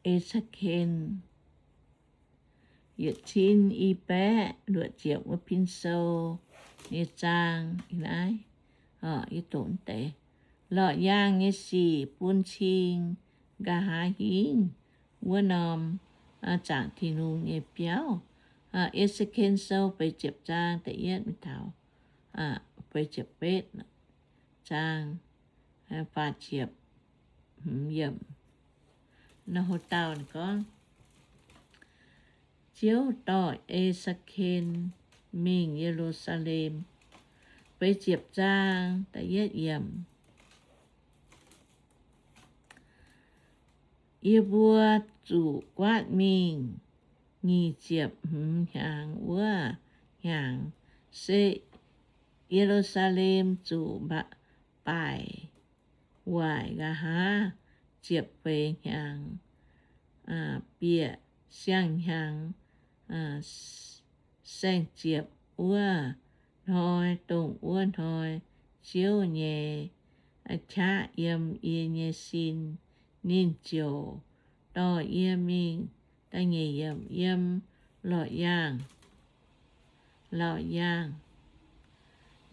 E^se^ken yietc cin i baeqv luoqc ziepc wuov pin sou nyei zaang naaiv. Yie doqc deix lorqc yaangh nyei sic bun cing nqa'haav hingv wuov norm zaangc Tin-Hungh nyei biauv. E^se^ken sou feix ziepc zaang da'yietv mingh taux feix ziepc betv zaang, faah ziepc hmz yiemc. Nor ho dauh gorngv, Ziouv dorh E^se^ken mingh Ye^lu^saa^lem. Feix ziepc zaang da'yietv yiemc. Yie mbuo zuqc guaatv mingh nyic ziepc hmz hnyangx wuov hnyangx, se Ye^lu^saa^lem zuqc baaic waaic nqa'haav ziepc feix hnyangx, bieqc siang-hnyangx saeng-ziepc wuov hnoi, dongh wuov hnoi Ziouv nyei qaqv yiem yie nyei sin, ninh ziouc dorh yie mingh. Da'nyeic yiemc. Yiem lorqc yaangh, lorqc yaangh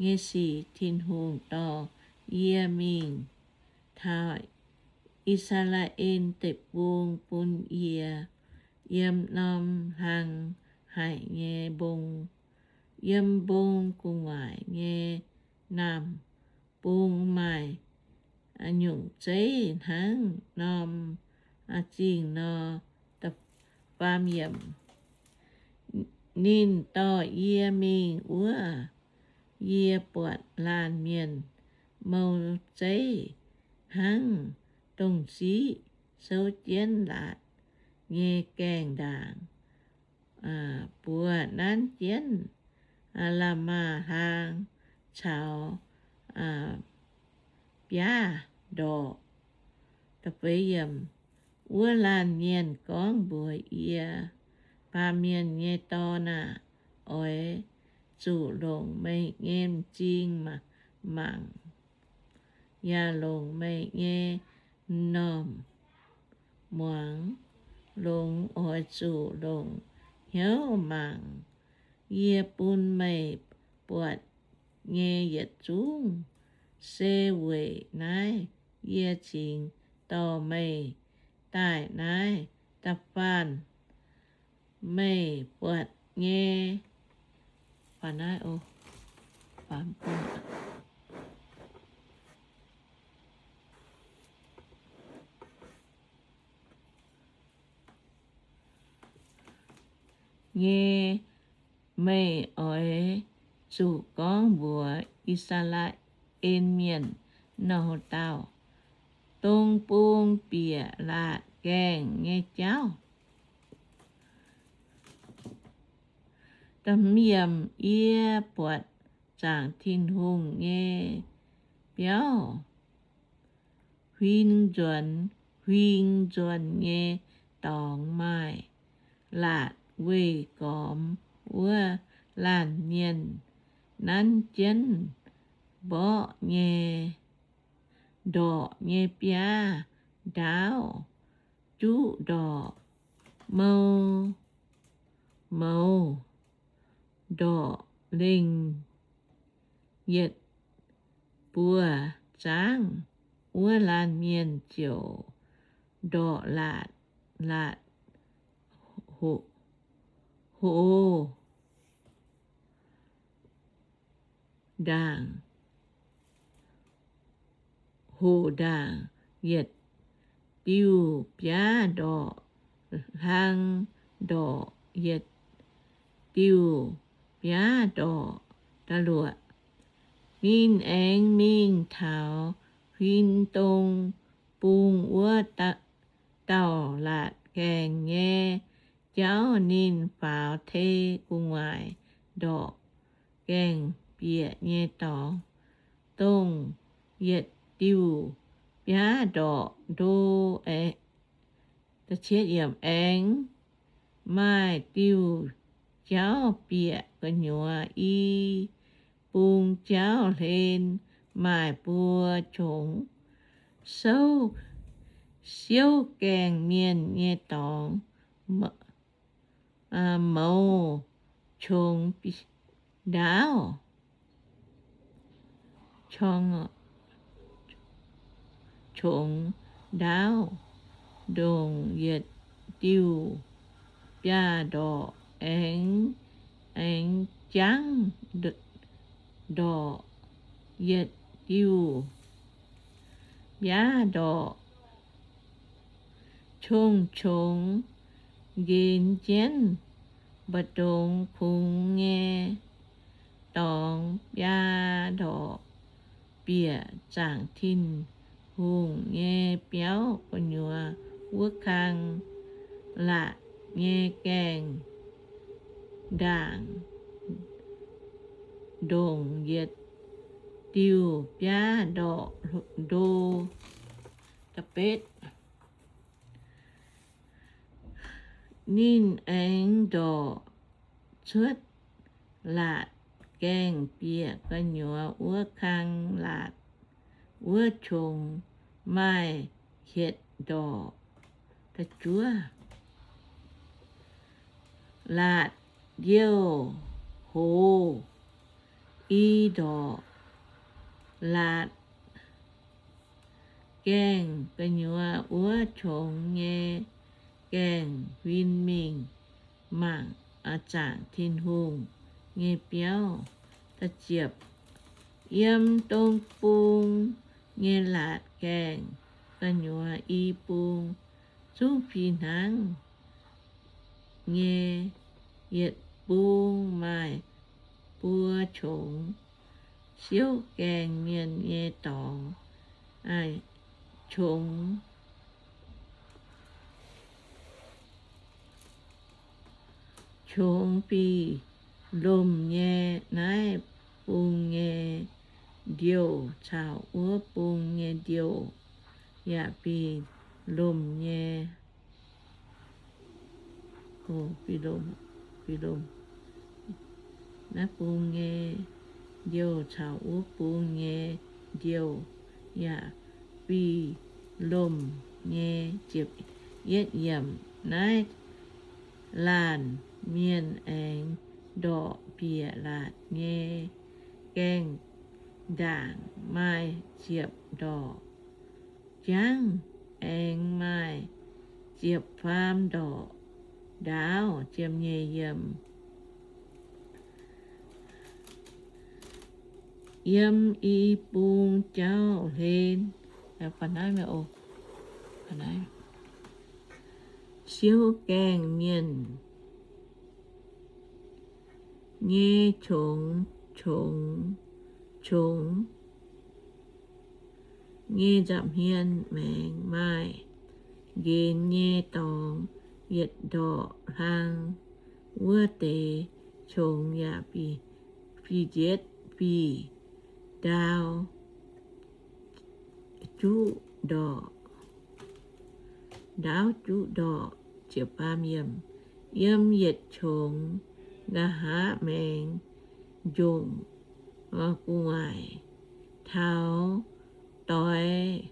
nyei sic Tin-Hungh dorh yie mingh taux I^saa^laa^en Deic-Bung bun yie, yiem norm hlang haic nyei mbong, yiem mbong gu'nguaaic nyei naamh bung maaih nyungc zeiv hnangv norm zingh nor. Faam yiemc. Ninh dorh yie mingh wuov, yie buatc laanh mienh mou zeiv hnangv dongh ziqv souv jienv laatc nyei gaengh ndaangc, buoz nanv jienv la'maah hlang caux biaav ndorqc. Wuov laanh mienh gorngv mbuox yie, Baamh mienh nyei dorn aah! Oix zuqc longc meih nyei m'zing mangc, yaac longc meih nyei m'normh muangx. Longx oix zuqc longc hnyouv mangc. Yie bun meih buatc nyei yietc zungv se weic naaiv yie cingx dorh meih daaih naaiv da'faanh. Meih buatc nyei, nyei, meih oix zuqc gorngv mbuox I^saa^laa^en Mienh nor, Dauh dong bung bieqc laatc gaengh nyei jauv. Yie buatc zaangc Tin-Hungh nyei biauv huing nzuonx, huing nzuonx nyei dorngx maaih laatc weih gormx wuov laanh mienh nanv jienv mborqv nyei, ndorqc nyei biaav ndaauv, juqv ndorqc mou, mouz ndorqc lengh yietc buoz zaangv. Wuov laanh mienh ziouc ndorqc laatc, laatc ho ndaangc, hoqc ndaangc yietc diuh biaav ndorqc, hlang ndorqc yietc diuh biaav ndorqc. Da'luoqc, ninh aengx mingh taux huin dong bung wuov dauh laatc gaengh nyei jauv. Ninh faaux tei gu'nguaaic ndorqc gaengh bieqc nyei dorngx, dongh yietc diuh biaav ndorqc ndo. Aengx maaih diuh jauv bieqc gu'nyuoz i bung jauv hlen maaih buo qongx souv Siouv gaengh mienh nyei dorngx, mouz qongx ndaauv, qongx ndaauv ndongc yietc diuh biaav ndorqc, aengx, aengx jangv ndorqc yietc diuh biaav ndorqc. Qongx-qongx nqenx jienv mbu'ndongx kungx nyei dorngx biaa ndorqc, bieqc zaangc Tin-Hungh nyei biauv gu'nyuoz wuov kang laatc nyei gaengh ndaangc ndongc yietc diuh biaav ndorqc ndo. Ninh aengx ndorqc cuotv laatc gaengh bieqc gu'nyuoz wuov kang laatc wuov qongx maaih hietc ndorqc. Laatc youh hoz i ndorqc. Laatc gaengh gu'nyuoz wuov qongx nyei gaengh huin mingh mangc zaangc Tin-Hungh nyei biauv. Yiem dong bung nyei laatc gaengh gu'nyuoz i bung zungv fih hnangv nyei. Yietc bung maaih buo qongx. Siouv gaengh mienh nyei dorngx, qongx, qongx fih lomh nyei. Naaiv bung nyei ndiouh caux wuov bung nyei ndiouh yaac fih lomh nyei. Naaiv bung nyei ndiouh caux wuov bung nyei ndiouh yaac fih lomh nyei. Yietv yiemc. Naaiv laanh mienh aengx ndorqc bieqc laatc nyei gaengh ndaangc maaih ziepc ndorqc jangv, aengx maaih ziepc faam ndorqc ndaauv. Ziepc nyeic yiemc. Yiem i bung jauv hlen, siouv gaengh mienh nyei qongx, qongx, qongx nyei nza'hmien maengx maaih nqenx nyei dorngx yietc ndorqc hlang. Wuov deix qongx yaac fih njietv fih ndaauv juqv ndorqc, ndaauv juqv ndorqc. Yiem yietc qongx nqa'haav maengx njongc gu'nguaaic. Taux doix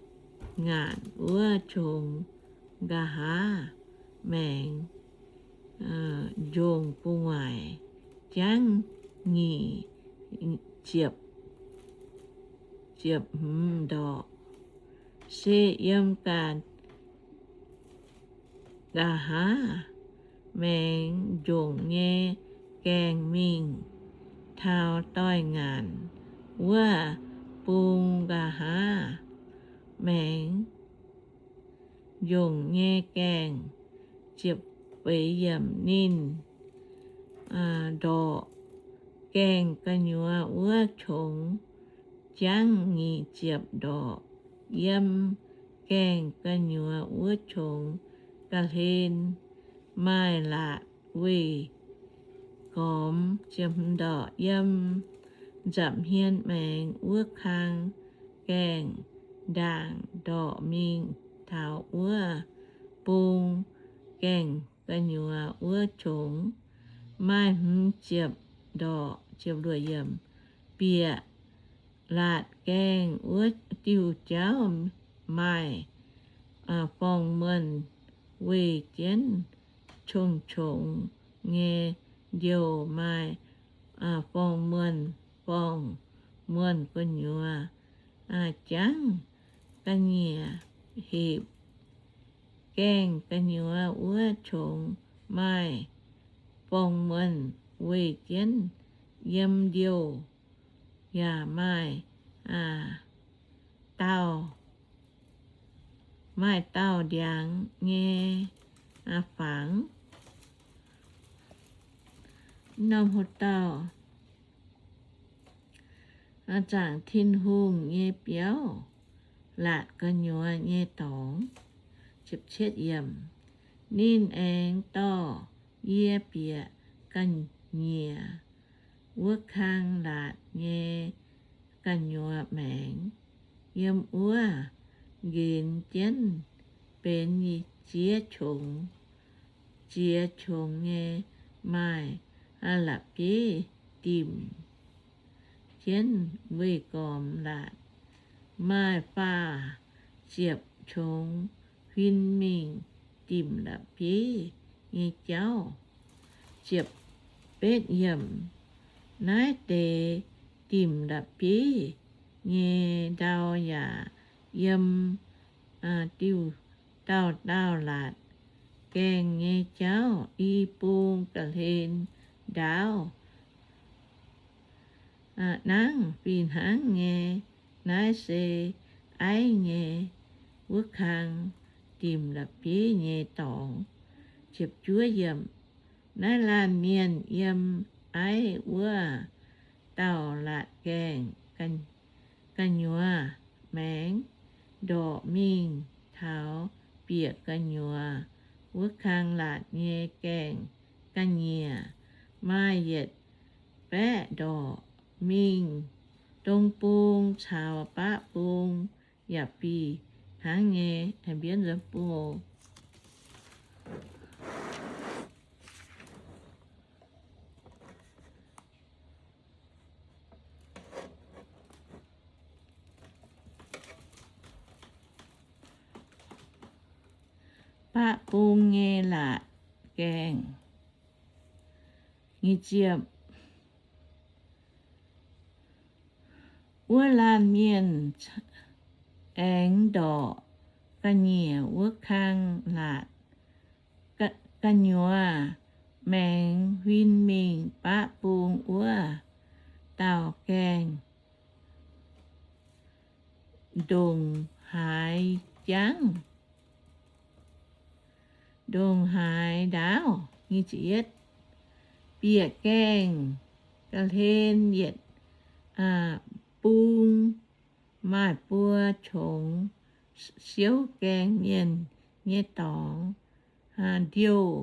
ngaanc wuov qongx nqa'haav maengx njongc gu'nguaaic jangv nyic ziepc, ziepc hmz ndorqc. Se yiem ganh nqa'haav maengx njongc nyei gaengh mingh taux doix ngaanc wuov bung nqa'haav maengx njongc nyei gaengh. Ziepc feix yiemc. Ninh ndorqc gaengh gu'nyuoz wuov qongx jangv nyic ziepc ndorqc. Yiem gaengh gu'nyuoz wuov qongx ga'hlen maaih laatc weih gormx. Yiem nza'hmien maengx wuov kang gaengh ndaangc ndorqc mingh taux wuov bung gaengh gu'nyuoz wuov qongx maaih hmz ziepc ndorqc. Bieqc laatc gaengh wuov diuh jauv maaih forng-muonh weih jienv qongx-qongx nyei ndiouh maaih forng-muonh, forng-muonh gu'nyuoz jangv ga'nyiec hepc. Gaengh gu'nyuoz wuov qongx maaih forng-muonh weih jienv yiem ndiouh, yaac maaih dauh, maaih dauh ndiangx nyei fangx. Norm hov dauh, zaangc Tin-Hungh nyei biauv, laatc gu'nyuoz nyei dorngx. Ninh aengx dorh yie bieqc ga'nyiec wuov kang laatc nyei gu'nyuoz maengx. Yiem wuov nqenx jienv benx ziex qongx. Ziex qongx nyei maaih la'bieiv dimc jienv weih gormx laatc. Maaih faah ziepc qongx huin mingh dimc la'bieiv nyei jauv. Ziepc betv yiemc. Naaiv deix dimc la'bieiv nyei ndau yaac yiem diuh dauh dauh laatc gaengh nyei jauv i bung ga'hlen ndaauv. Nangv fih hnangv nyei. Naaiv se aiv nyei wuov kang dimc la'bieiv nyei dorngx. Naaiv laanh mienh yiem aiv wuov dauh laatc gaengh gu'nyuoz maengx ndorqc mingh taux bieqc gu'nyuoz wuov kang laatc nyei gaengh ga'nyiec, maaih yietc baeqv ndorqc mingh dong bung caux baqv bung yaac fih hnangv nyei. Baqv bung nyei laatc gaengh. Wuov laanh mienh aengx ndorqc ga'nyiec wuov kang laatc gu'nyuoz maengx huin mingh baqv bung wuov dauh gaengh ndongc haaix jangv, ndongc haaix ndaauv. Bieqc gaengh ga'hlen yietc bung maaih buo qongx siouv gaengh mienh nyei dorngx, ndiouh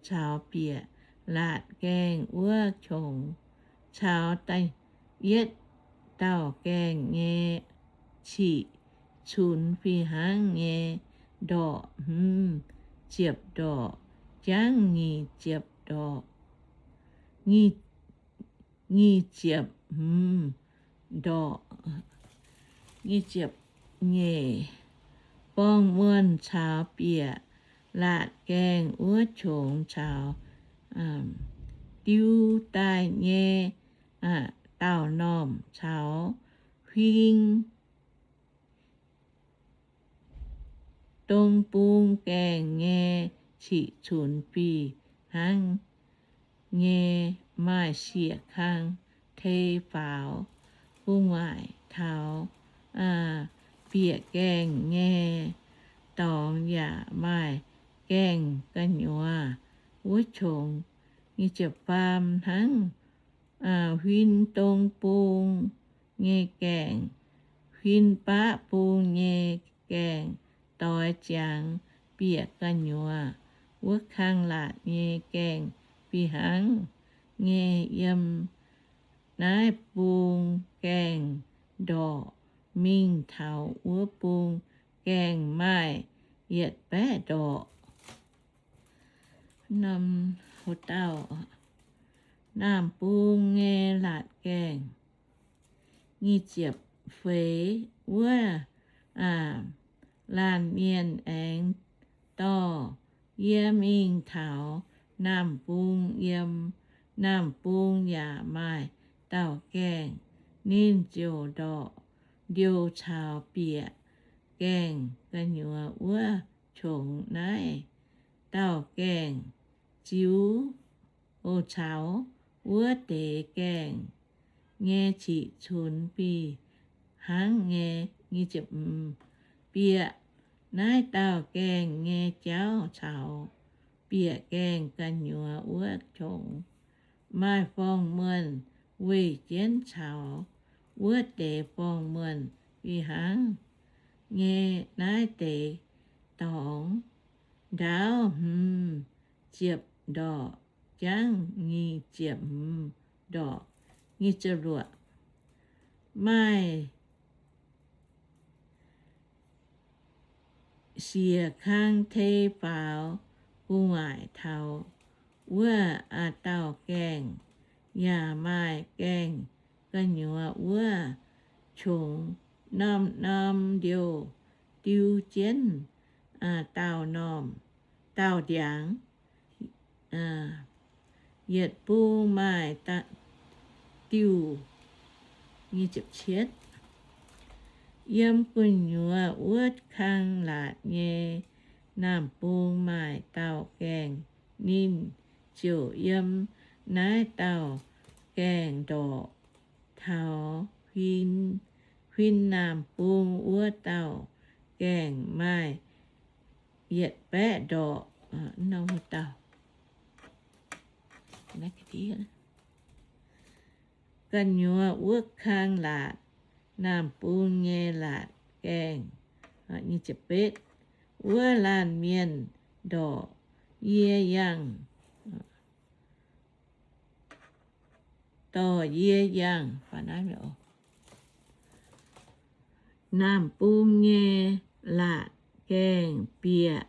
caux bieqc laatc gaengh wuov qongx, caux da'yietv dauh gaengh nyei ciqv cunx fih hnangv nyei ndorqc hmz ziepc ndorqc, jangv nyic ziepc ndorqc, nyic ziepc hmz ndorqc, nyic ziepc nyeic. Borngz muonh caux bieqc laatc gaengh wuov qongx caux diu daaih nyei dauh normh caux huing dong bung gaengh nyei ciqv cunx fih hnangv nyei maaih siec kang tei faaux gu'nguaaic taux bieqc gaengh nyei dorngx yaac maaih gaengh gu'nyuoz wuov qongx. Hnangv huin dong bung nyei gaengh, huin baqv bung nyei gaengh doix ziangx bieqc gu'nyuoz wuov kang laatc nyei gaengh fih hnangv nyei. Yiem naaiv bung gaengh ndorqc mingh taux wuov bung gaengh maaih yietc baeqv ndorqc. Naamh bung nyei laatc gaengh. Nyic ziepc feix. Wuov Laanh mienh aengx dorh yie mingh taux naamh bung. Yiem naamh bung yaac maaih dauh gaengh. Ninh ziouc ndorqc ndiouh caux bieqc gaengh gu'nyuoz wuov qongx. Naaiv dauh gaengh ziux, o, caux wuov deix gaengh nyei qiqv cunx fih hnangv nyei. Bieqc naaiv dauh gaengh nyei jauv caux bieqc gaengh gu'nyuoz wuov qongx, maaih forng-muonh weih jienv caux wuov deix forng-muonh fih hnangv nyei. Naaiv deix dorngx ndaauv hmz ziepc ndorqc, jangv nyic ziepc hmz ndorqc. Maaih siec kang tei faaux gu'nguaaic taux wuov dauh gaengh, yaac maaih gaengh gu'nyuoz wuov qongx, norm-norm ndiouh diu jienv dauh norm, dauh ndiangx. Yietc bung maaih diuh. Yiem gu'nyuoz wuov kang laatc nyei naamh bung maaih dauh gaengh. Ninh ziouc yiem naaiv dauh gaengh ndorqc taux huin, huin naamh bung wuov dauh gaengh maaih yietc baeqv ndorqc. Gu'nyuoz wuov kang laatc, naamh bung nyei laatc gaengh. Wuov laanh mienh ndorqc yie yangh, dorh yie yangh. Naamh bung nyei laatc gaengh bieqc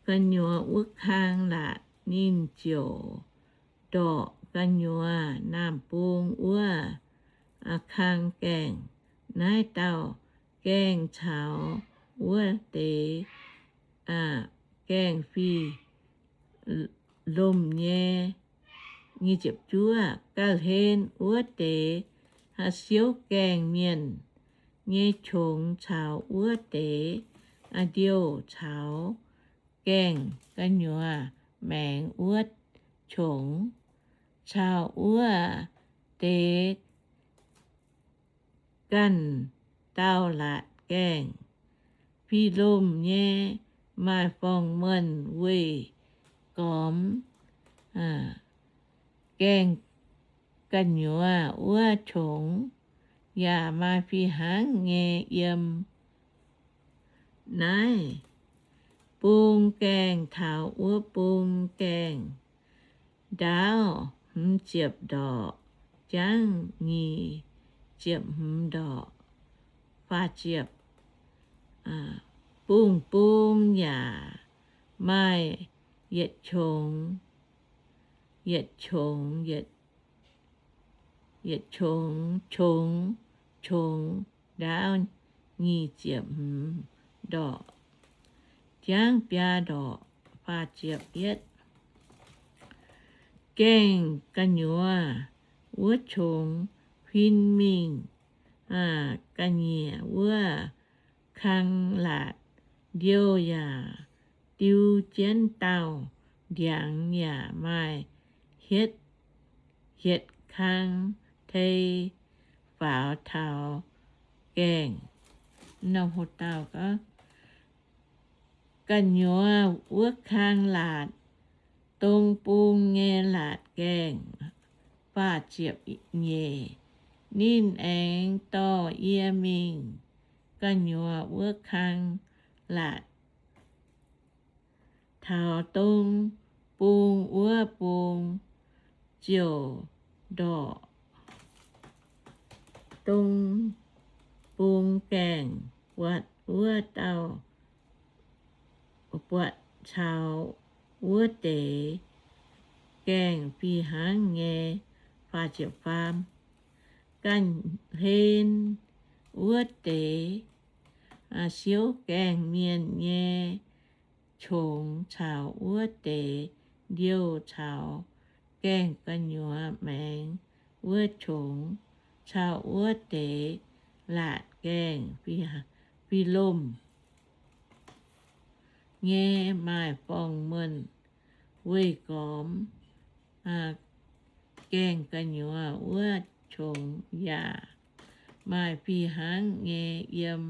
gu'nyuoz wuov kang laatc. Ninh ziouc ndorqc gu'nyuoz naamh bung wuov kang gaengh. Naaiv dauh gaengh caux wuov deix gaengh fih lomh nyei. Gauh hlen wuov deix siouv gaengh mienh nyei qongx caux wuov deix ndiouh caux gaengh gu'nyuoz maengx wuov qongx caux wuov deix ganh dauh laatc gaengh. Fih lomh nyei maaih forng-muonh weih gormx gaengh gu'nyuoz wuov qongx, yaac maaih fih hnangv nyei yiem naaiv bung gaengh taux wuov bung gaengh. Ndaauv hmz ziepc ndorqc, jangv nyic ziepc hmz ndorqc. Faah ziepc, bung-bung yaac maaih yietc qongx, yietc qongx, yietc qongx, qongx, qongx ndaauv nyic ziepc hmz ndorqc, jangv biaa ndorqc. Faah ziepc yietv, gaengh gu'nyuoz wuov qongx huin mingh ga'nyiec wuov kang laatc, ndiouh yaac diu jienv dauh ndiangx, yaac maaih hietv hietc kang tei faaux taux gaengh. Gu'nyuoz wuov kang laatc, dong bung nyei laatc gaengh. Faah ziepc nyeic, ninh aengx dorh yie mingh gu'nyuoz wuov kang laatc, taux dong bung wuov bung, ziouc ndorqc dong bung gaengh buatc wuov dauh, buatc caux wuov deix gaengh fih hnangv nyei. Ganh hlen wuov deix siouv gaengh mienh nyei qongx caux wuov deix ndiouh caux gaengh gu'nyuoz maengx wuov qongx caux wuov deix laatc gaengh fih lomh nyei maaih forng-muonh weih gormx gaengh gu'nyuoz wuov qongx yaac maaih fih hnangv nyei yiem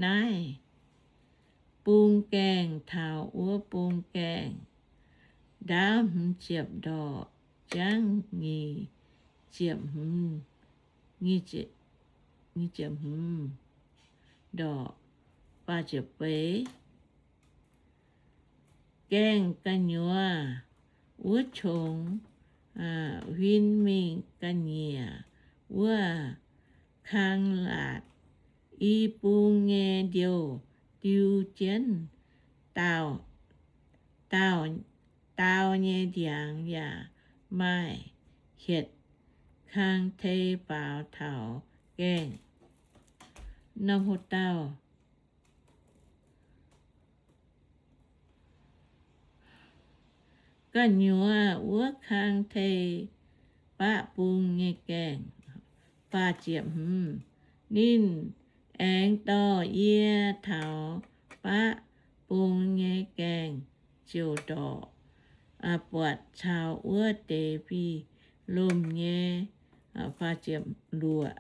naaiv bung gaengh taux wuov bung gaengh. Ndaauv hmz ziepc ndorqc, jangv nyic ziepc hmz, nyic ziepc hmz ndorqc, faah ziepc feix. Gaengh gu'nyuoz wuov qongx huin mingh ga'nyiec wuov kang laatc. I bung nyei ndiouh diu jienv daauh, daauh nyei ndiangx yaac maaih hietc kang tei faaux taux gaengh. Nor ho dauh gu'nyuoz wuov kang tei baqv bung nyei gaengh. Faah ziepc hmz. Ninh aengx dorh yie taux baqv bung nyei gaengh ziouc ndorqc, buatc caux wuov deix fih lomh nyei. Faah ziepc luoqc.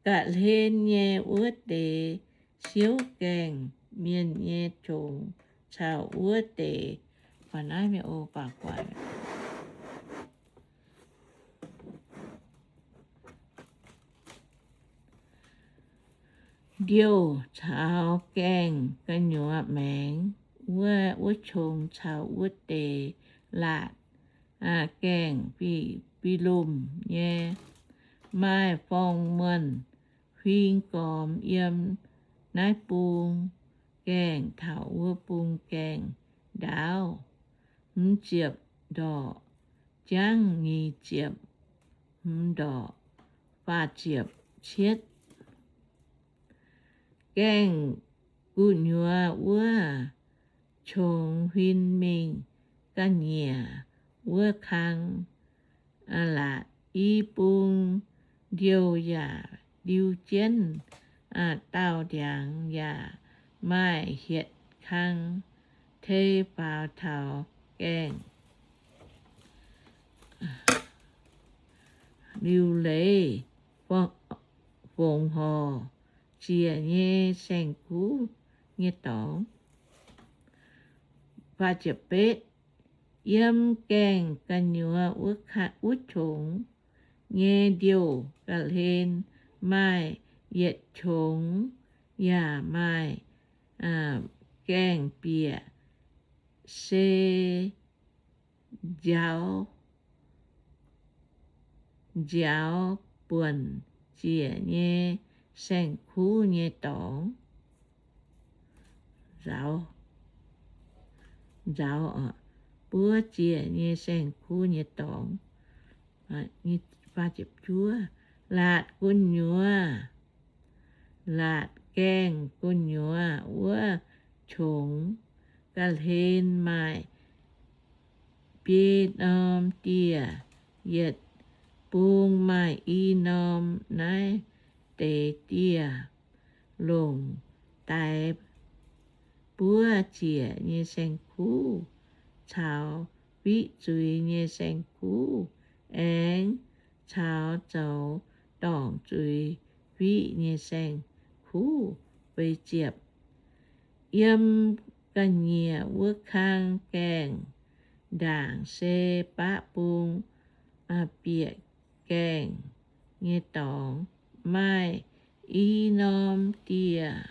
Ga'hlen nyei wuov deix siouv gaengh mienh nyei qongx caux wuov deix, ndiouh caux gaengh gu'nyuoz maengx wuov, wuov qongx caux wuov deix laatc gaengh fih lomh nyei, maaih forng-muonh huing gormx yiem naaiv bung gaengh taux wuov bung gaengh ndaauv. Hmz ziepc ndorqc, jangv nyic ziepc hmz ndorqc, faah ziepc cietv. Gaengh gu'nyuoz wuov qongx huin mingh ga'nyiec wuov kang laatc. I bung ndiouh yaac ndiu jienv, daauh ndiangx yaac maaih hietc kang tei faaux taux gaengh. Liuc leiz fongc horc ziec nyei saeng-kuv nyei dorngx. Yiem gaengh gu'nyuoz wuov qongx nyei ndiouh ga'hlen maaih yietc qongx, yaac maaih gaengh bieqc se nziaaux, nziaaux buonc ziec nyei saeng-kuv nyei dorngx. Nzaaux, nzaaux buov ziec nyei saeng-kuv nyei dorngx. Laatc gu'nyuoz, laatc gaengh gu'nyuoz wuov qongx ga'hlen maaih biei norm dieh, yietc bung maaih i norm. Naaiv deix dieh longc daix buov ziec nyei saeng-kuv caux fiqv zuiz nyei saeng-kuv, aengx caux zoux dorngc zuiz fiqv nyei saeng-kuv. Feix ziepc. Yiem ga'nyiec wuov kang gaengh ndaangc se baqv bung bieqc gaengh nyei dorngx, maaih i norm dieh.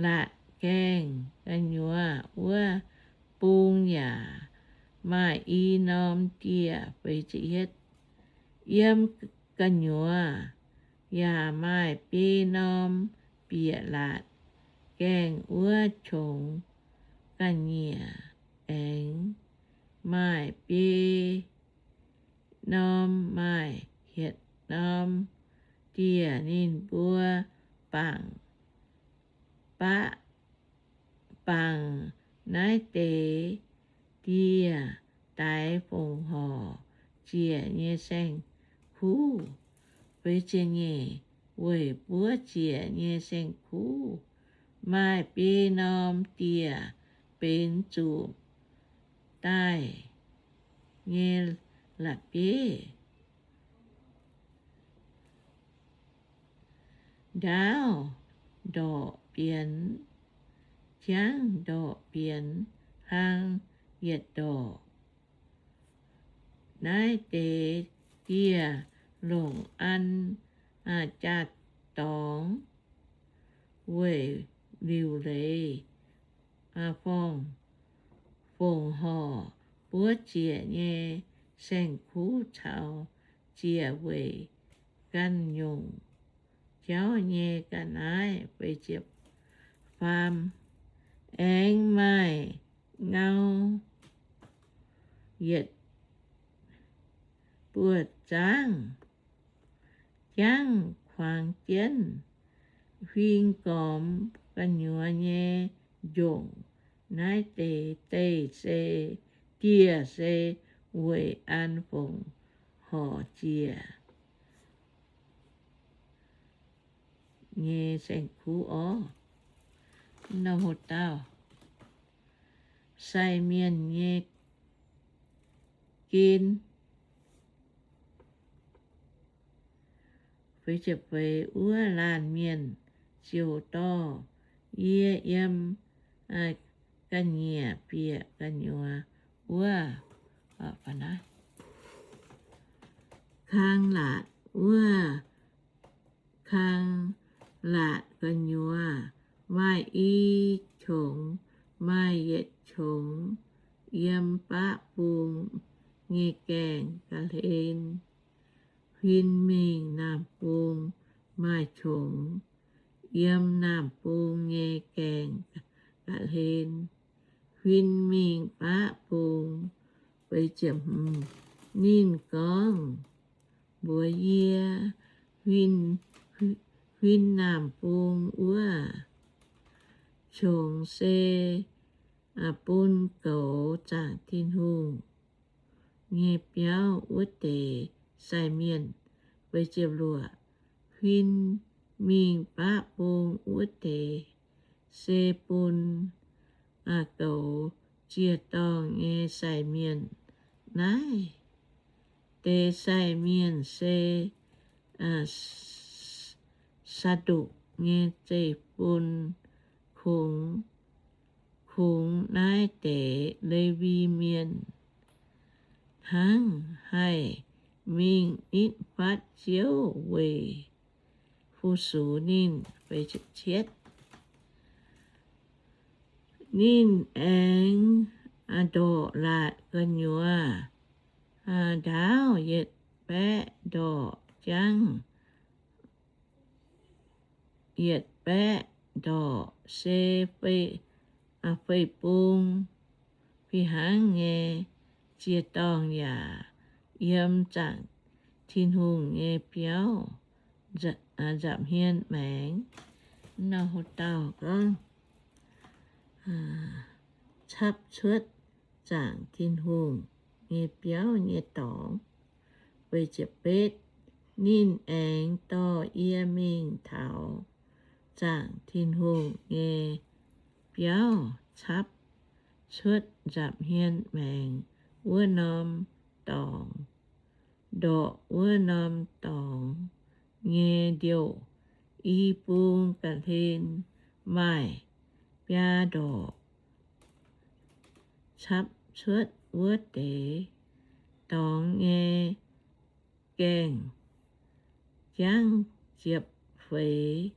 Laatc gaengh gu'nyuoz wuov bung yaac maaih i norm dieh. Feix ziepc yietv. Yiem gu'nyuoz yaac maaih biei norm bieqc laatc gaengh wuov qongx ga'nyiec, aengx maaih biei norm, maaih hietc norm dieh. Ninh mbuo bangc, baqv, bangc naaiv deix dieh daix fongc horc ziec nyei saeng-kuv. Feix ziepc nyeic, weic buov ziec nyei saeng-kuv maaih biei norm dieh benx zuqc daaih nyei la'bieiv. Ndaauv ndorqc bienx, jangv ndorqc bienx hlang yietc ndorqc. Naaiv deix dieh longc an jaa-dorngx weic liuc leiz forng-fongc horc buov ziec nyei saeng-kuv caux ziec weic ganh nyungc jauv nyei ga'naaiv. Faam, aengx maaih ngau yietc buoz-zaangv jangv kuangx jienv huing gormx gu'nyuoz nyei njongc. Naaiv deix deih se, dieh se weic an fongc horc ziec nyei saeng-kuv orv. Nor hlo dauh sai mienh nyei gen. Feix ziepc feix, wuov laanh mienh ziouc dorh yie yiem ga'nyiec bieqc gu'nyuoz wuov kanglatc, wuov kanglatc gu'nyuoz maaih i qongx, maaih yietc qongx yiem baqv bung nyei gaengh ga'hlen. Huin mingh naamh bung, maaih qongx yiem naamh bung nyei gaengh ga'hlen. Huin mingh baqv bung. Ninh gorngv mbuox yie, huin naamh bung wuov qongx se bun goux zaangc Tin-Hungh nyei biauv wuov deix sai mienh. Huin mingh baqv bung wuov deix se bun goux ziec-dorngh nyei sai mienh. Naaiv deix sai mienh se Saanduqc nyei zeiv-fun. Kungx, kungx naaiv deix Lewi Mienh hnangv haih mingh nitv fatv Ziouv weic fu-sux ninh. Ninh aengx ndorqc laatc gu'nyuoz ndaauv yietc baeqv ndorqc, jangv yietc baeqv ndorqc, se fei-bung fih hnangv nyei ziec-dorngh yaac yiem zaangc Tin-Hungh nyei biauv nza'hmien maengx. Nor hlo dauh gorngv capv cuotv zaangc Tin-Hungh nyei biauv nyei dorngx. Ninh aengx dorh yie mingh taux zaangc Tin-Hungh nyei biauv, capv cuotv nza'hmien maengx wuov norm dorngx, ndorqc wuov norm dorngx nyei ndiouh. I bung ga'hlen maaih biaa ndorqc. Capv cuotv wuov deix dorngx nyei gaengh jangv ziepc feix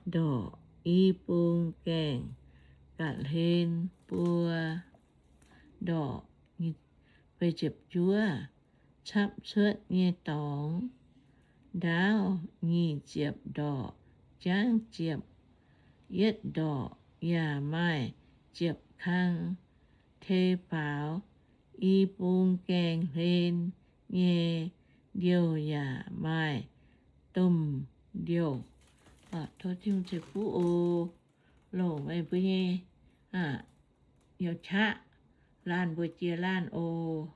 ndorqc. I bung gaengh ga'hlen buo ndorqc. Capv cuotv nyei dorngx ndaauv nyic ziepc ndorqc, jangv ziepc yietv ndorqc, yaac maaih ziepc kang tei faaux. I bung gaengh hlen nyei ndiouh yaac maaih domh ndiouh. Tov Tin-Hungh ceix fuqv oc. Longc meih mbuo nyei yiem qaqv laanh mbuo jiex laanh oc.